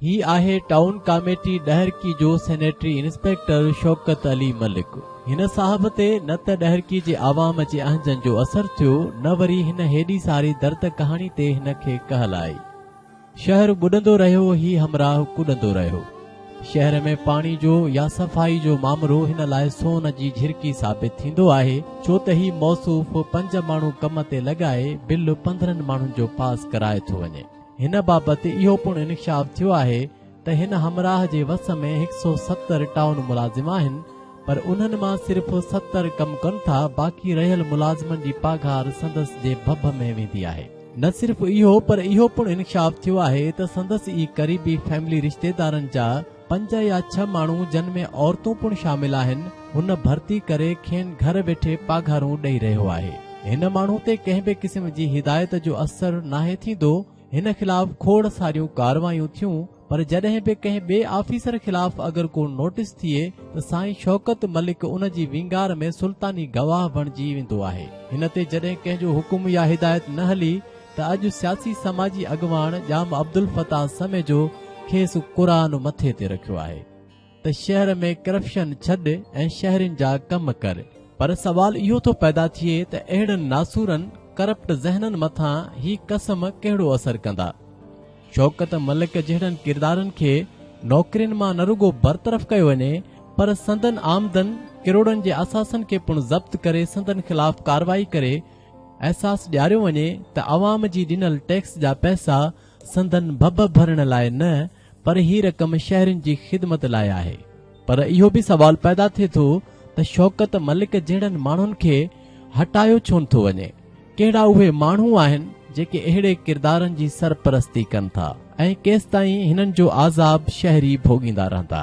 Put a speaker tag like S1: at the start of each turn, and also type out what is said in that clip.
S1: هي آهي town committee Daharki جو sanitary inspector Shaukat Ali ملڪ. هن صاحب تي نه ته ڏهرڪي جي عوام جي اهنجن جو اثر ٿيو نه وري هن هيڏي ساري درد ڪهاڻي تي هن کي ڪهل آئي. شهر ٻڏندو رهيو هي همراهه ڪڏندو رهيو. شهر ۾ پاڻي جو يا صفائي جو مامرو هن لاء سون جي جهرڪي ثابت ٿيندو آهي ڇو ته هي موصوف پنج ماڻهو ڪم تي لڳائي بل 15 ماڻهن جو پاس ڪرائي ٿو وڃي. هن بابت اهو پڻ انڪشاف ٿيو آهي ته هن همراهه جي وس ۾ 170 ٽائون ملازم آهن پر انهن مان صرف 70 ڪم ڪن ٿا باقي رهيل ملازمن جي پاگهار سندس جي ڀڀ ۾ ويندي آهي. نه صرف اهو پر اهو پڻ انڪشاف ٿيو آهي ته سندس ئي قريبي فيملي رشتيدارن جا 5 يا 6 ماڻهو جن ۾ عورتون پڻ شامل آهن هن ڀرتي ڪري کين گهر ويٺي پاگهارون ڏئي رهيو آهي. هن ماڻهو تي ڪنهن به قسم جي هدايت جو اثر ناهي ٿيندو، هن خلاف کوڙ ساريون ڪارروايون ٿيون پر جڏهن به ڪنهن ٻئي آفيسر خلاف اگر ڪو نوٽيس ٿئي ته سائين شوڪت ملڪ ان جي وينگار ۾ سلطاني گواهه بڻجي ويندو آهي. هن تي جڏهن ڪنهن جو حڪم يا هدايت نه هلي ته اڄ سياسي سماجي اڳواڻ ڄام عبدالفتاح سميجو کيس قرآن مٿي تي رکيو آهي ته شهر ۾ ڪرپشن ڇڏ ۽ شهرين جا ڪم ڪر. پر سوال اهو ٿو پيدا ٿئي ته اهڙن ناسورن ڪرپٽ ذهنن مٿان هي قسم ڪهڙو اثر ڪندا؟ شوڪت ملڪ جهڙن ڪردارن کي نوڪرين مان نه رڳو برطرف ڪيو وڃي پر سندن آمدن ڪروڙن جي اثاثن کي پڻ ضبط ڪري سندن خلاف ڪارروائي ڪري احساس ڏياريو وڃي ته عوام جي ڏنل ٽيڪس جا پئسا سندن ڀڀ ڀرڻ لاء نه پر هي رقم شهرين جي خدمت لاء آهي. پر اهو به سوال پيدا ٿئي ٿو ته شوڪت ملڪ جهڙن ماڻهن کي هٽايو ڇونه ٿو وڃي؟ ڪهڙا اهي ماڻهو آهن جيڪي اهڙي ڪردارن جي سرپرستي ڪن ٿا ۽ ڪيستائين هنن جو عذاب شهري ڀوڳيندا رهندا؟